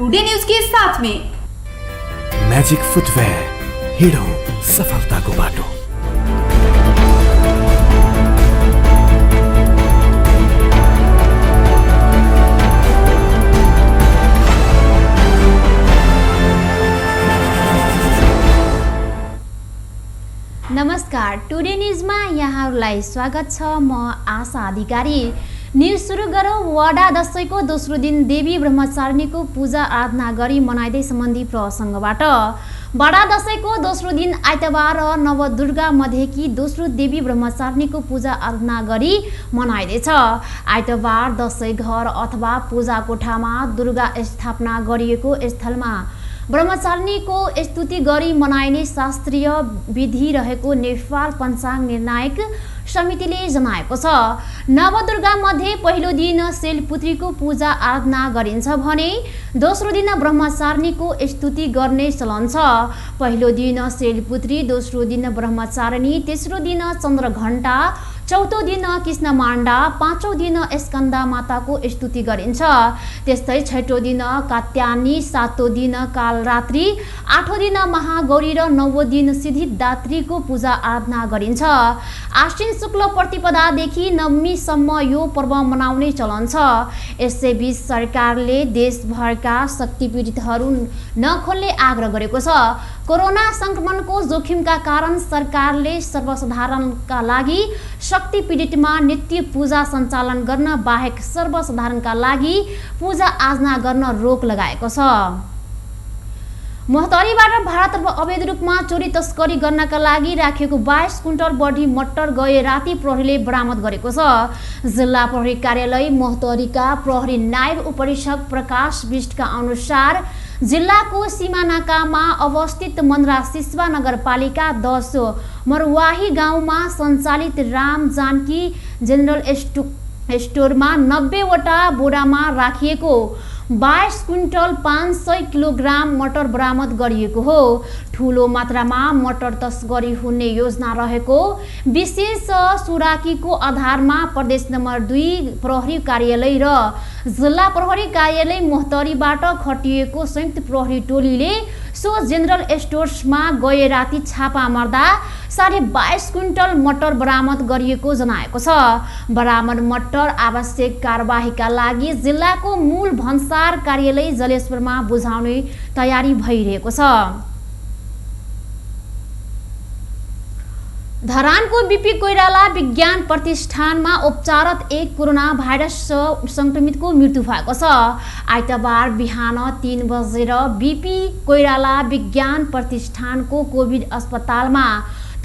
Today news के साथ में मैजिक फुटवेयर, हिडो सफलताको बाटो। नमस्कार, टुडे न्यूजमा यहाँहरूलाई स्वागत छ। म आशा अधिकारी। न्यूज सुरु गरौँ। वडा दशैंको दोस्रो दिन देवी ब्रह्मचारिणीको पूजा आराधना गरी मनाइँदै सम्बन्धी प्रसङ्गबाट। बडा दशैंको दोस्रो दिन आइतबार नवदुर्गा मध्येकी दोस्रो देवी ब्रह्मचारिणीको पूजा आराधना गरी मनाइँदैछ। आइतबार दशैं घर अथवा पूजा कोठामा दुर्गा स्थापना गरिएको स्थलमा ब्रह्मचारिणीको स्तुति गरी मनाइने शास्त्रीय विधि रहेको नेपाल पञ्चाङ्ग निर्णायक समितिले जनाएको छ। नवदुर्गा मध्ये पहिलो दिन शैलपुत्रीको पूजा आराधना गरिन्छ भने दोस्रो दिन ब्रह्मचारिणीको स्तुति गर्ने चलन छ। पहिलो दिन शैलपुत्री, दोस्रो दिन ब्रह्मचारिणी, तेस्रो दिन चन्द्रघण्टा, चौथो दिन कृष्णमाण्डा, पाँचौं दिन स्कन्दा माताको स्तुति गरिन्छ। त्यस्तै छैठौं दिन कात्यायनी, सातौं दिन कालरात्रि, आठौं दिन महागौरी र नवौं दिन सिद्धिदात्रीको पूजा आराधना गरिन्छ। आश्विन शुक्ल प्रतिपदादेखि नवमीसम्म यो पर्व मनाउने चलन छ। यसैबीच सरकारले देशभरका शक्तिपीठहरू नखोल्ने आग्रह गरेको छ। कोरोना संक्रमणको जोखिमका कारण सरकारले सर्वसाधारणका लागि शक्तिपीठमा नित्य पूजा सञ्चालन गर्न बाहेक सर्वसाधारणका लागि पूजा आराधना गर्न रोक लगाएको छ। मोहतरीबाट भारततर्फ अवैध रूपमा चोरी तस्करी गर्नका लागि राखिएको 22 कुन्टल बढी मटर गए राति प्रहरीले बरामद गरेको छ। जिल्ला प्रहरी कार्यालय मोहतरीका प्रहरी नायब उपरीक्षक प्रकाश बिष्टका अनुसार जिल्लाको सिमानाकामा अवस्थित मन्द्रा सिस्वा नगरपालिका 10 मरवाही गाउँमा सञ्चालित राम जानकी जेनरल स्टोरमा 90 वटा बोरामा राखिएको 22 कुन्टल 500 किलोग्राम मटर बरामद गरिएको हो। ठूलो मात्रामा मटर तस्करी हुने योजना रहेको विशेष सुराकीको आधारमा प्रदेश नम्बर 2 प्रहरी कार्यालय र जिल्ला प्रहरी कार्यालय मोहतरीबाट खटिएको संयुक्त प्रहरी टोलीले सो जेनरल स्टोर्समा गए राति छापा मार्दा 22.5 कुन्टल मटर बरामद गरिएको जनाएको छ। बरामद मटर आवश्यक कारबाहीका लागि जिल्लाको मूल भन्सार कार्यालय जलेश्वरमा बुझाउने तयारी भइरहेको छ। धरानको बीपी कोइराला विज्ञान प्रतिष्ठानमा उपचाररत एक कोरोना भाइरस संक्रमितको मृत्यु भएको छ। आइतबार बिहान 3 बजेर बीपी कोइराला विज्ञान प्रतिष्ठानको कोभिड अस्पतालमा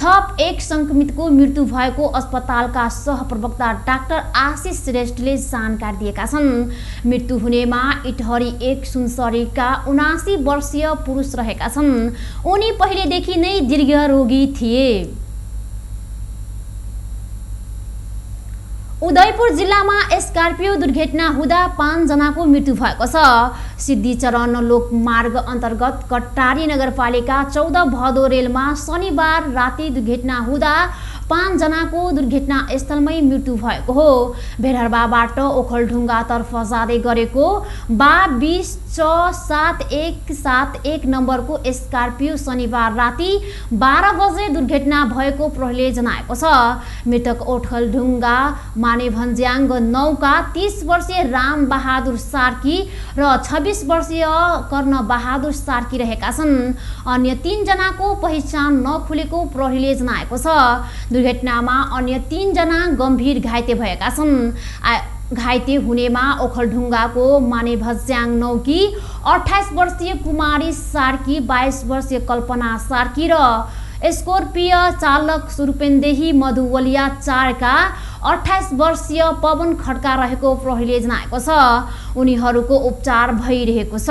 थप एक संक्रमितको मृत्यु भएको अस्पतालका सहप्रवक्ता डाक्टर आशिष श्रेष्ठले जानकारी दिएका छन्। मृत्यु हुनेमा इटहरी 1 सुनसरीका 79 वर्षीय पुरुष रहेका छन्। उनी पहिलेदेखि नै दीर्घ रोगी थिए। उदयपुर जिल्लामा स्कर्पियो दुर्घटना हुँदा 5 जनाको मृत्यु भएको छ। सिद्धिचरण लोकमार्ग अन्तर्गत कट्टारी नगरपालिका 14 भदौ रेलमा शनिबार राति दुर्घटना हुँदा 5 जनाको दुर्घटना स्थलमै मृत्यु भएको हो। भेडरबाबाट ओखलढुङ्गातर्फ जाँदै गरेको 20/7171 नम्बरको स्कर्पियो शनिबार राति 12 बजे दुर्घटना भएको प्रहरीले जनाएको छ। मृतक ओखलढुङ्गा मानेभन्ज्याङ 9 का 30 वर्षीय राम बहादुर सार्की र 26 वर्षीय कर्ण बहादुर सार्की रहेका छन्। अन्य 3 जनाको पहिचान नखुलेको प्रहरीले जनाएको छ। दुर्घटनामा अन्य 3 जना गम्भीर घाइते भएका छन्। घाइते हुनेमा ओखलढुङ्गाको मानेभन्ज्याङ 9 की 28 वर्षीय कुमारी सार्की, 22 वर्षीय कल्पना सार्की र स्कर्पियो चालक सुरुपेन्देही मधुवलिया 4 का 28 वर्षीय पवन खड्का रहेको प्रहरीले जनाएको छ। उनीहरूको उपचार भइरहेको छ।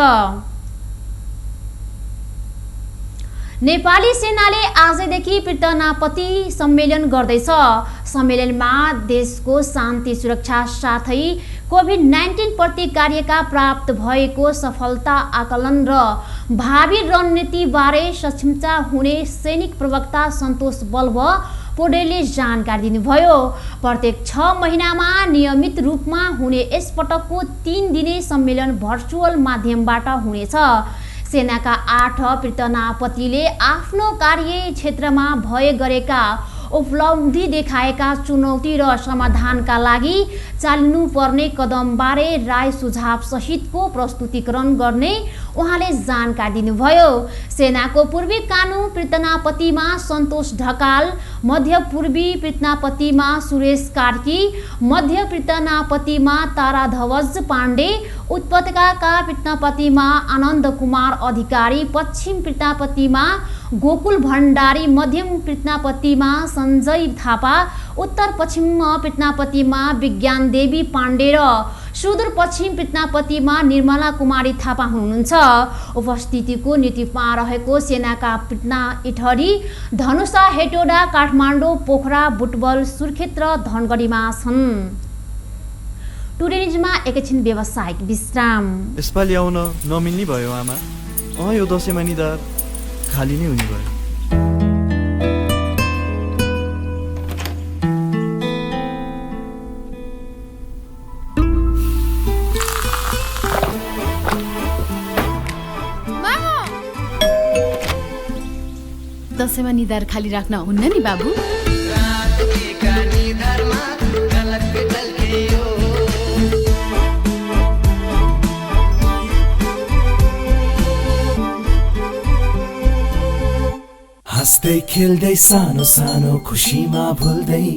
नेपाली सेनाले आजदेखि पीर्तनापति सम्मेलन गर्दैछ। सम्मेलनमा देशको शान्ति सुरक्षा साथै कोभिड-19 प्रति कार्यका प्राप्त भएको सफलता आकलन र भावी रणनीति बारे समीक्षा हुने सैनिक प्रवक्ता सन्तोष बल्ब पौडेलले जानकारी दिनुभयो। प्रत्येक 6 महिनामा नियमित रूपमा हुने यसपटकको 3 दिने सम्मेलन भर्चुअल माध्यमबाट हुनेछ। सेनाका 8 पीर्तनापतिले आफ्नो कार्य क्षेत्रमा भए गरेका उपलब्धि देखाएका चुनौती र समाधानका लागि चाल्नुपर्ने कदमबारे राय सुझाव सहितको प्रस्तुतिकरण गर्ने उहाँले जानकारी दिनुभयो। सेनाको पूर्वी कानू पीर्तनापतिमा सन्तोष ढकाल, मध्य पूर्वी पीर्तनापतिमा सुरेश कार्की, मध्य पीर्तनापतिमा ताराध्वज पाण्डे, उपत्यकाका पीर्तनापतिमा आनन्द कुमार अधिकारी, पश्चिम पीर्तनापतिमा गोकुल भण्डारी, मध्यम पीर्तनापतिमा सञ्जय थापा, उत्तर पश्चिम पीर्तनापतिमा विज्ञान देवी पाण्डे र सुदूरपश्चिम पीर्तनापतिमा निर्मला कुमारी थापा हुनुहुन्छ। उपस्थितिको नेतृत्वमा रहेको सेनाका पीर्तना इटहरी, धनुषा, हेटौडा, काठमाडौँ, पोखरा, बुटवल, सुर्खेत र धनगढीमा छन्। टुडे न्युजमा एकैछिन व्यावसायिक विश्राम। यसपालि आउन नमिल्ने भयो आमा। यो दसैँमा निधार खाली नै हुने भयो। दसैँमा निधार खाली राख्न हुन्न नि बाबु। हाँस्दै खेल्दै सानो सानो खुसीमा भुल्दै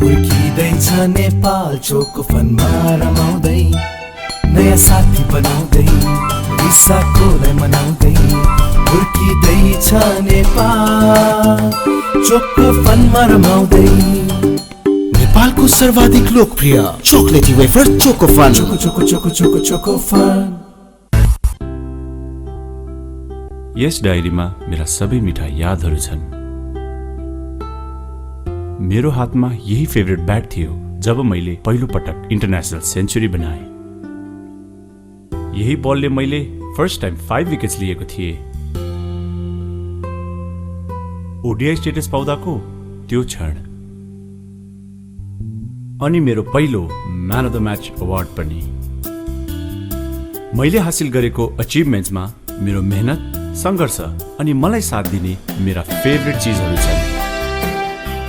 हुर्किँदैछ नेपाल चोको फनमा रमाउँदै नयाँ साथी बनाउँदै विशाखोलाई मनाउँदै हुर्किँदैछ नेपाल चोको फनमा रमाउँदै। नेपालको सर्वाधिक लोकप्रिय chocolatey wafer choco fun. Choco choco choco choco choco fun. यस डायरीमा मेरा सबै मिठा यादहरू छन्। मेरो हातमा यही फेभरेट ब्याट थियो जब मैले पहिलो पटक इन्टरनेसनल सेन्चुरी बनाए। यही बलले मैले फर्स्ट टाइम 5 विकेट्स लिएको थिएँ। ओडिआई स्टेटस पाउँदाको त्यो क्षण, अनि मेरो पहिलो man of the match award पनि। मैले हासिल गरेको अचिभमेन्ट्समा मेरो मेहनत, सङ्घर्ष अनि मलाई साथ दिने मेरा फेभरेट चिजहरू छन्।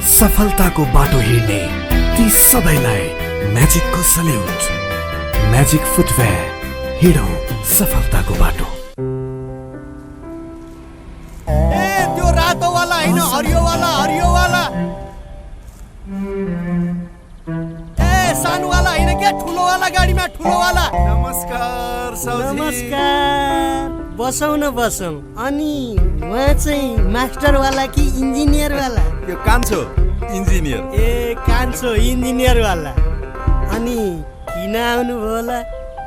सफलताको बाटो हिँड्ने ती सबैलाई म्याजिकको सल्युट। म्याजिक फुटवेयर, हिँडौँ सफलताको बाटो। त्यो रातो वाला हैन, हरियो वाला, हरियो वाला। सानो वाला हैन के, ठुलो वाला गाडीमा ठुलो वाला। नमस्कार साउजी। नमस्कार। बसौँ न बसौँ। अनि उहाँ चाहिँ मास्टर वाला कि इन्जिनियर वाला? यो कान्छो इन्जिनियर। ए कान्छो इन्जिनियर वाला। अनि किन आउनु भयो होला?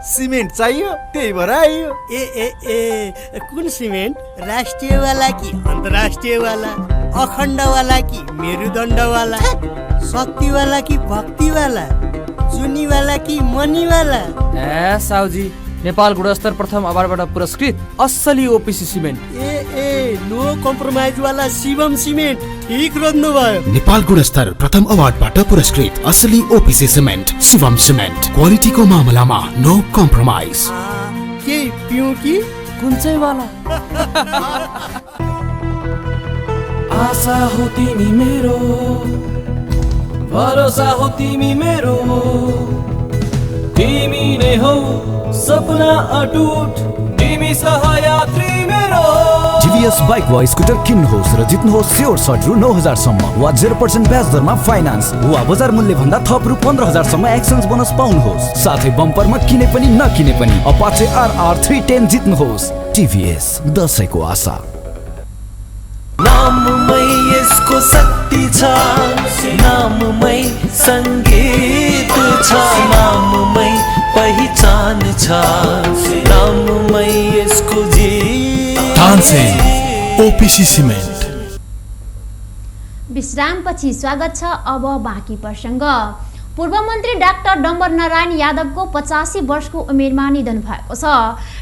सिमेन्ट चाहियो, त्यही भएर आइयो। ए ए ए कुन सिमेन्ट? राष्ट्रिय वाला कि अन्तर्राष्ट्रिय वाला? अखण्ड वाला कि मेरुदण्ड वाला? शक्ति वाला कि भक्ति वाला? जुनी वाला कि मनी वाला? ए साउजी, नेपाल गुणस्तर प्रथम अवार्डबाट पुरस्कृत असली ओपिसी सिमेन्ट। ए नो कम्प्रोमाइज वाला शिवम सिमेन्ट। ठीक रोज्नु भयो। नेपाल गुणस्तर प्रथम अवार्डबाट पुरस्कृत असली ओपिसी सिमेन्ट शिवम सिमेन्ट। क्वालिटीको मामलामा नो कम्प्रोमाइज। के पिउँ कि? कुन चाहिँ वाला? आशा हो तिमी मेरो, भरोसा हो तिमी मेरो, तिमी नै हौ सपना अटुट, तिमी सहयात्री मेरो। जीवीएस बाइक वा स्कुटर किन्नुहोस् र जित्नुहोस् स्योर सर्ट रु 9,000 सम्म वा 0% ब्याज दरमा फाइनान्स वा बजार मूल्य भन्दा थप रु 15,000 सम्म एक्सचेन्ज बोनस पाउनुहोस्। साथै बम्परमा किने पनि नकिने पनि अपाचे RR 310 जित्नुहोस्। टिभीएस, दशैंको आशा। नाममै यसको शक्ति छ, नाममै संगीत छ, नाममै पहिचान छ, नाममै यसको जीत। Tansen OPC cement. विश्रामपछि स्वागत छ अब बाँकी प्रसङ्ग। पूर्व मन्त्री डाक्टर डम्बर नारायण यादवको 85 वर्षको उमेरमा निधन भएको छ।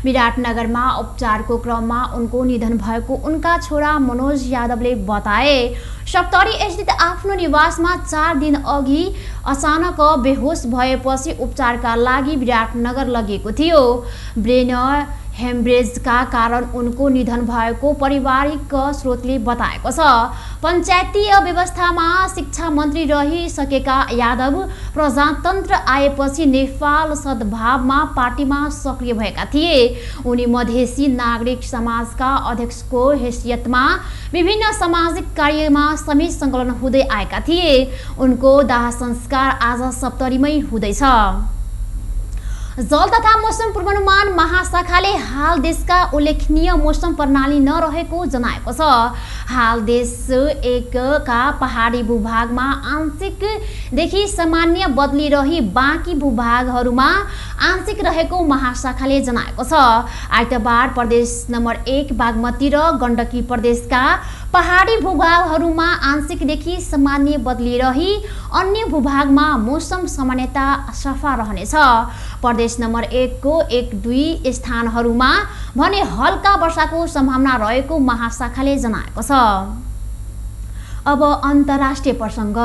विराटनगरमा उपचारको क्रममा उनको निधन भएको उनका छोरा मनोज यादवले बताए। सप्तरी स्थित आफ्नो निवासमा 4 दिन अघि अचानक बेहोस भएपछि उपचारका लागि विराटनगर लगेको थियो। ब्रेन हेमरेजका कारण उनको निधन भएको पारिवारिक स्रोतले बताएको छ। पञ्चायतीय व्यवस्थामा शिक्षा मन्त्री रहिसकेका यादव प्रजातन्त्र आएपछि नेपाल सद्भावमा पार्टीमा सक्रिय भएका थिए। उनी मधेसी नागरिक समाजका अध्यक्षको हैसियतमा विभिन्न सामाजिक कार्यमा समेत सङ्कलन हुँदै आएका थिए। उनको दाह संस्कार आज सप्तरीमै हुँदैछ। जल तथा मौसम पूर्वानुमान महाशाखाले हाल देशका उल्लेखनीय मौसम प्रणाली नरहेको जनाएको छ। हाल देश 1 का पहाडी भूभागमा आंशिकदेखि सामान्य बदली रही बाँकी भूभागहरूमा आंशिक रहेको महाशाखाले जनाएको छ। आइतबार प्रदेश नम्बर 1 बागमती र गण्डकी प्रदेशका पहाडी भूभागहरूमा आंशिकदेखि सामान्य बदली रही अन्य भूभागमा मौसम सामान्यता सफा रहनेछ। प्रदेश नम्बर 1 को 1-2 स्थानहरूमा भने हल्का वर्षाको सम्भावना रहेको महाशाखाले जनाएको छ। अब अन्तर्राष्ट्रिय प्रसङ्ग।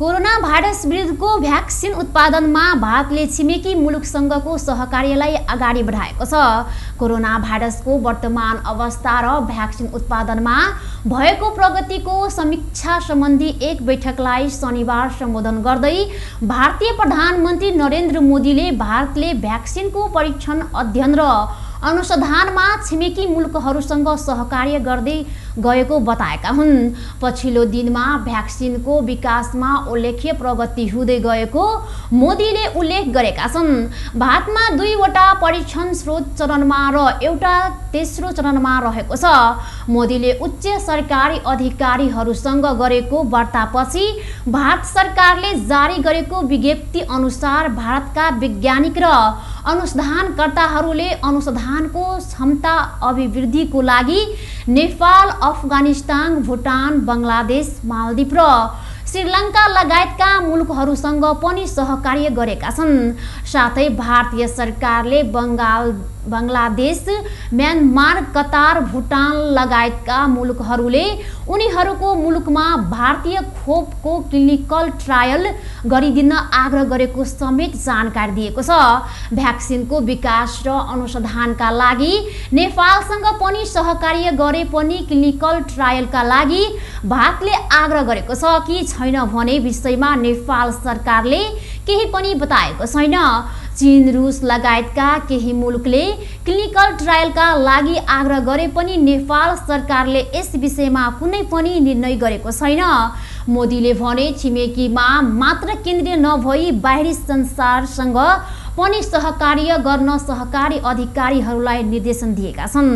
कोरोना भाइरस विरुद्धको भ्याक्सिन उत्पादनमा भारतले छिमेकी मुलुकसँगको सहकार्यलाई अगाडि बढाएको छ। कोरोना भाइरसको वर्तमान अवस्था र भ्याक्सिन उत्पादनमा भएको प्रगतिको समीक्षा सम्बन्धी एक बैठकलाई शनिबार सम्बोधन गर्दै भारतीय प्रधानमन्त्री नरेन्द्र मोदीले भारतले भ्याक्सिनको परीक्षण अध्ययन र अनुसन्धानमा छिमेकी मुलुकहरूसँग सहकार्य गर्दै गएको बताएका हुन्। पछिल्लो दिनमा भ्याक्सिनको विकासमा उल्लेख्य प्रगति हुँदै गएको मोदीले उल्लेख गरेका छन्। भारतमा 2 वटा परीक्षण स्रोत चरणमा र एउटा तेस्रो चरणमा रहेको छ। मोदीले उच्च सरकारी अधिकारीहरूसँग गरेको वार्तापछि भारत सरकारले जारी गरेको विज्ञप्ति अनुसार भारतका वैज्ञानिक र अनुसन्धानकर्ताहरूले अनुसन्धानको क्षमता अभिवृद्धिको लागि नेपाल, अफगानिस्तान, भुटान, बङ्गलादेश, मालदिव र श्रीलङ्का लगायतका मुलुकहरूसँग पनि सहकार्य गरेका छन्। साथै भारतीय सरकारले बङ्गलादेश, म्यानमार, कतार, भुटान लगायतका मुलुकहरूले उनीहरूको मुलुकमा भारतीय खोपको क्लिनिकल ट्रायल गरिदिन आग्रह गरेको समेत जानकारी दिएको छ। भ्याक्सिनको विकास र अनुसन्धानका लागि नेपालसँग पनि सहकार्य गरे पनि क्लिनिकल ट्रायलका लागि भारतले आग्रह गरेको छ कि छैन भने विषयमा नेपाल सरकारले केही पनि बताएको छैन। चीन, रुस लगायतका केही मुलुकले क्लिनिकल ट्रायलका लागि आग्रह गरे पनि नेपाल सरकारले यस विषयमा कुनै पनि निर्णय गरेको छैन। मोदीले भने छिमेकीमा मात्र केन्द्रीय नभई बाहिरी संसारसँग पनि सहकार्य गर्न सहकारी अधिकारीहरूलाई निर्देशन दिएका छन्।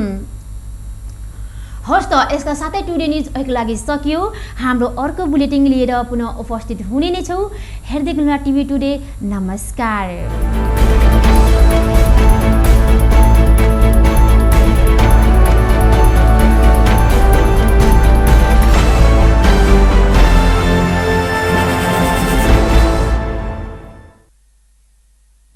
हस् त यसका साथै टुडे न्युज अहिलेको लागि सकियो। हाम्रो अर्को बुलेटिन लिएर पुनः उपस्थित हुने नै छौँ। हेर्दै गर्नुहोला टिभी टुडे। नमस्कार।